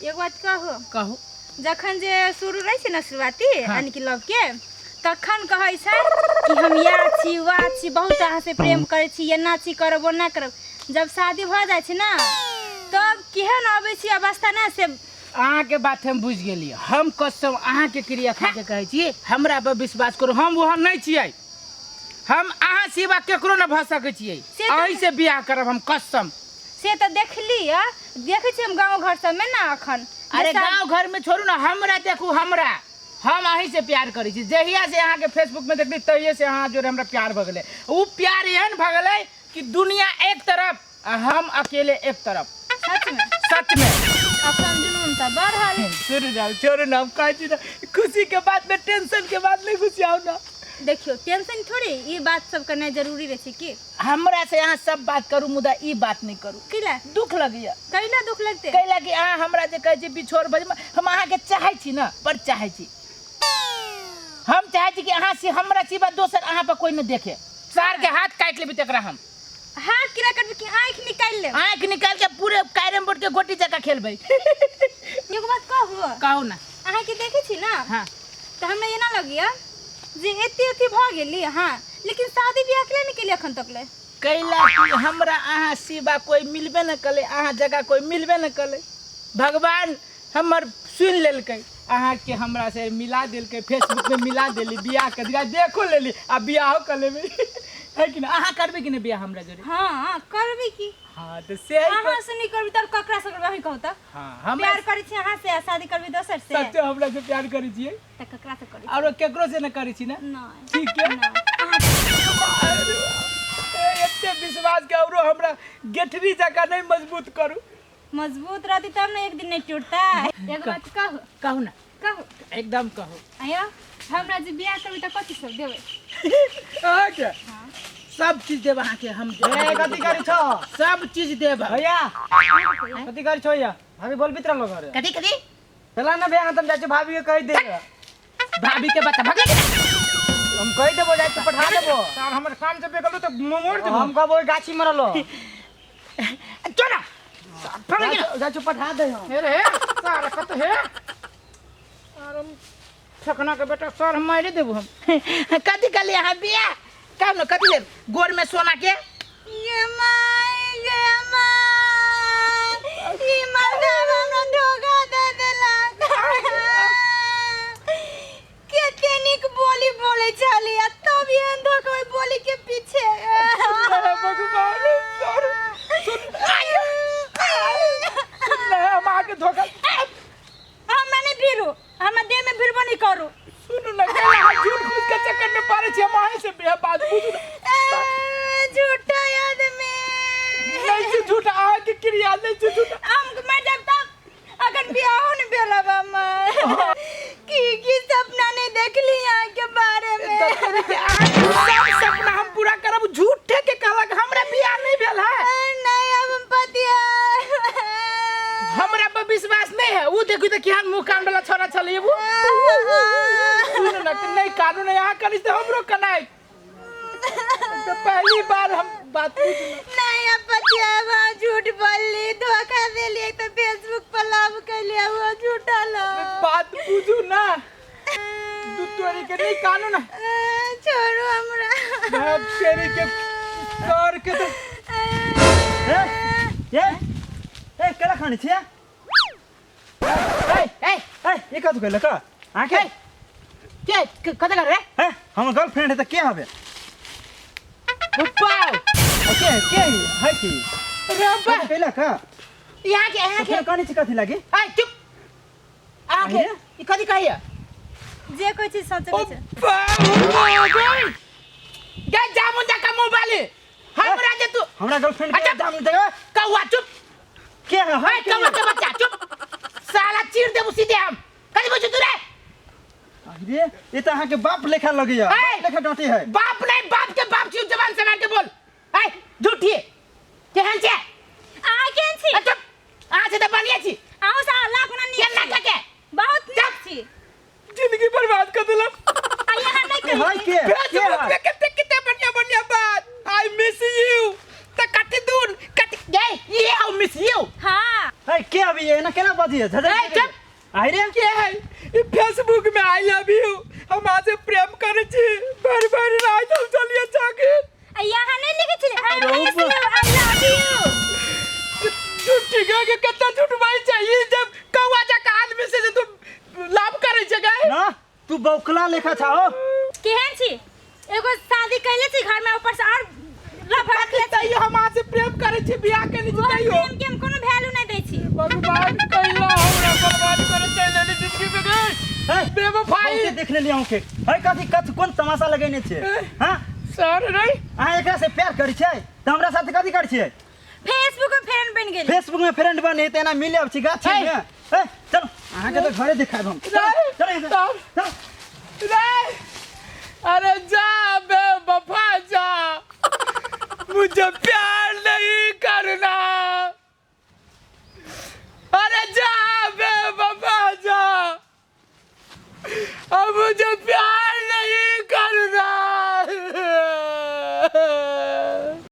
एगो बात कहू? कहू। जखन जे शुरू रहै छै ने शुरुआती, हाँ। यानी कि लव के, तखन कहै छै कि हम या छी वा छी, बहुत अहाँ से प्रेम करै छी, एना छी करब ओना करब। जब शादी भऽ जाइ छै ने तब केहन अबै छै अवस्था ने से। अहाँके बात हम बुझि गेलियै। हम कसम अहाँके क्रिया खा के कहै छी, हमरा पर विश्वास करू, हम ओहन नहि छियै। हम अहाँ सिवा केकरो नहि भऽ सकै छियै। से तऽ- अहीं से बियाह करब हम, कसम। से तऽ देखली, देखै छी हम गाँव घर सबमे ने अखन। अरे जे गाँव घर में छोड़ू ना, हमरा देखू, हमरा हम अहीं से प्यार करै छी। जहिया से अहाँके फेसबुक में देखली तहिये से अहाँ जोड़े हमरा प्यार भऽ गेलै। उ प्यार एहन भऽ गेलै कि दुनिया एक तरफ आ हम अकेले एक तरफ। सच में? सच में। अखन जुनून तऽ बढ़ल। छोड़ू ना, छोड़ू ना, हम कहै छी ना, खुशी के बात में टेंशन के बात नहीं खुशी आउ ना। देखियौ, टेंशन थोड़े, ई बात सब करनाइ जरूरी रहै छै की? हमरा से अहाँ सब बात करू, मुदा ई बात नहीं करू। कैला? दुख लगैया। कैला दुख लगते? कैला कि अहाँ हमरा जे कहै छी बिछोड़ बज, हम अहाँके चाहै छी ना, बड़ चाहै छी। हम चाहै छी कि अहाँ से हमरा सिवा दोसर अहाँ पर कोई न देखे। सार के हाथ काटि लेबै तकरा हम। हाथ किरा कटबै कि आँखि निकालि लेब? आँखि निकालि के पूरे कैरम बोर्ड के गोटी जकाँ खेलबै। एगो बात कहू? कहू ना। अहाँके देखै छी ना, हाँ, तऽ हमरा एना लगैया जे एते अथी भऽ गेली अहाँ, लेकिन शादी बियाह के नहि केली अखन तक ले। कैला कि हमरा अहाँ सिवा कोई मिलबे न कले, अहाँ जगह कोई मिलबे न कले। भगवान हमर सुनि लेलकै, अहाँके हमरा से मिला देलकै, फेसबुक में मिला देली, बियाह कर दिया, देखो लेली आ बियाहो कर लेबै, है कि ना? अहाँ करबै कि नहि बियाह हमरा जोड़े? हाँ, करबै की। हाँ तऽ से ही अहाँ से नहि करबै तऽ ककरा से करबै, अहीं कहू तऽ। हाँ, हमरा प्यार करै छी अहाँ से आ शादी करबै दोसर से? सच्चे हमरा से प्यार करै छियै? तऽ ककरा से करै? आरो केकरो से न करै छी ना? नहि। ठीक है। नहि, अहाँ ए, एते विश्वास के औरो हमरा गेठरी जकाँ नहि मजबूत करू। मजबूत रहती तब ने एक दिन नहीं टूटता। एगो बात कहू? कहू ना। कहू। एकदम कहू। आयो, हमरा जे बियाह करबै तऽ कथी सब देबै? अहाँके सब चीज देब अहाँके हम। ए, कथी करै छौ? सब चीज देब। भैया, कथी करै छौ? भैया, भाभी बोलबित रहलो घरे। कथी कथी? चला ना भैया, हम जाइ छी भाभी के कहि दे। भाभी के बता भगले कि ना? हम कहि देबो, जाइ छी पठा देबो। सर हमर काम जब गेलो तऽ मोड़ देबो। हम कहबो ओहि गाछी में रहलो। चल ना। भगले कि ना? जाइ छी पठा दे हम। हे रे सर कत हे आर हम ठकना के बेटा सर हम मारि देबो हम। कथी कहली अहाँ बियाह? कहू ना कथी लेब? गोर में सोना के? ये my, ये my, ई मर्दवा हमरा धोखा दे देलक। कते नीक बोली बोलै छली आ तब एहन धोखा ओहि बोली के पीछे। भगवान सर सुन सुन ना, हम आके धोखा हमरा नहि भिड़ू, हमरा देह में भिड़बो नहि करू। सुनू ना, कैला अहाँ झूठ फूस के चक्कर में पड़े छी? हम अहीं से बियाह बात बुझू ना। ए, झूठा आदमी। नहीं छै झूठ, अहाँके क्रिया नहीं छै झूठ। हम मर जाब तब अखन बियाहो नहीं भेल अब हमर। की की सपना नहीं देखली यहाँ के बारे में। अहाँके सब सपना हम पूरा करब। झूठे के कहलक हमरा बियाह नहीं भेल है। नहीं, अब हम पतिया हमरा पर विश्वास नहीं है। वो देखू तऽ केहन मुँह कान वाला छोरा छलै वो। सुनू ना, नहीं कानू नहीं, अहाँ करी से हमरो कनाइ तो पहली बार हम बात बुझू ना। नहीं, अब पतिया वहाँ झूठ बोलली, धोखा देली। एक तो फेसबुक पर लव कैली, वो झूठा लव। बात बुझू ना, दू तोरी के नहीं कानू ना। छोड़ू हमरा। भाग तेरी के सर के तो ए ए ए, केला खाने छियै? ए ए ए, ई कथी कहलक अहाँके? के कथी कर रे? ए, हमर गर्लफ्रेंड है तऽ के हबे? बाउ। के के है की रब्बा। कथी कहलक? यहाँ के यहाँ के फेर कहने छी कथी लागी? ए चुप। अहाँ के ई कथी कहैया? जे कोई चीज सोचे ओ छै। बाबू गे, जामुन जका मोबाइल हमरा जे तू हमरा गर्लफ्रेंड के अच्छा। जामुन जका कौआ चुप। के है? ए कौआ के बच्चा चुप, साला चीर देबू सीधे हम। कथी बुझू तू रे? अरे, ये तऽ अहाँके बाप लेखा लगैया, ए! बाप लेखा डांटी है। बाप नहीं, बाप के बाप छी, जबान से मार के बोल। ए झूठी केहन छै? अहाँ केहन छी? ए, चुप। अहाँ से तऽ बढ़िया छी। अहूँ से लाख गुना नीक केना छी। के बहुत नीक छी। जिंदगी बर्बाद कर देलक। आ यहाँ नहीं के है कही। के के फेसबुक है? पे कितने कितने बढ़िया बढ़िया बात, I miss you, त कति दूर कति गए ये I miss you. हाँ। ए के अभी एना केना बजी है झझक ए, चुप। आई रे के है ई फेसबुक में I love you, हम आज से प्रेम करे छी, भर भर रात हम चलिए जाके। आ यहाँ नहीं लिखे छलै, I अरे miss you, I love you. झूठी के के कत्ता झूठ बाई चाहिए जब कौआ जका आदमी से जे तू लाभ करे छै गए। ना तू बौखला लेखा छा हो। केहन छी? एगो शादी कैले छी घर में, ऊपर से और लफड़ा रखले छी। तैयो हम आज से प्रेम करे छी, बियाह केने छी ओहन तैयो। प्रेम के हम कोनो वैल्यू नहीं दै छी। भगवान कैला हमरा बर्बाद करे चलि देली जिंदगी में गए। ए, बेवफाई। बहुते देख लेली अहूँ के। है कथी कथ कोन तमाशा लगेने छियै? हाँ? सर रे। अहाँ एकरा से प्यार करै छियै तऽ हमरा साथे कथी करै छियै? फेसबुक में फ्रेंड बन गेली। फेसबुक में फ्रेंड बने तऽ एना मिले आबै छी गाछी में। ए, चलो अहाँके तऽ घरे देखायब हम। चलो, चलो यहाँ से। चलो। रे, अरे जा बेवफा जा, मुझे प्यार नहीं करना।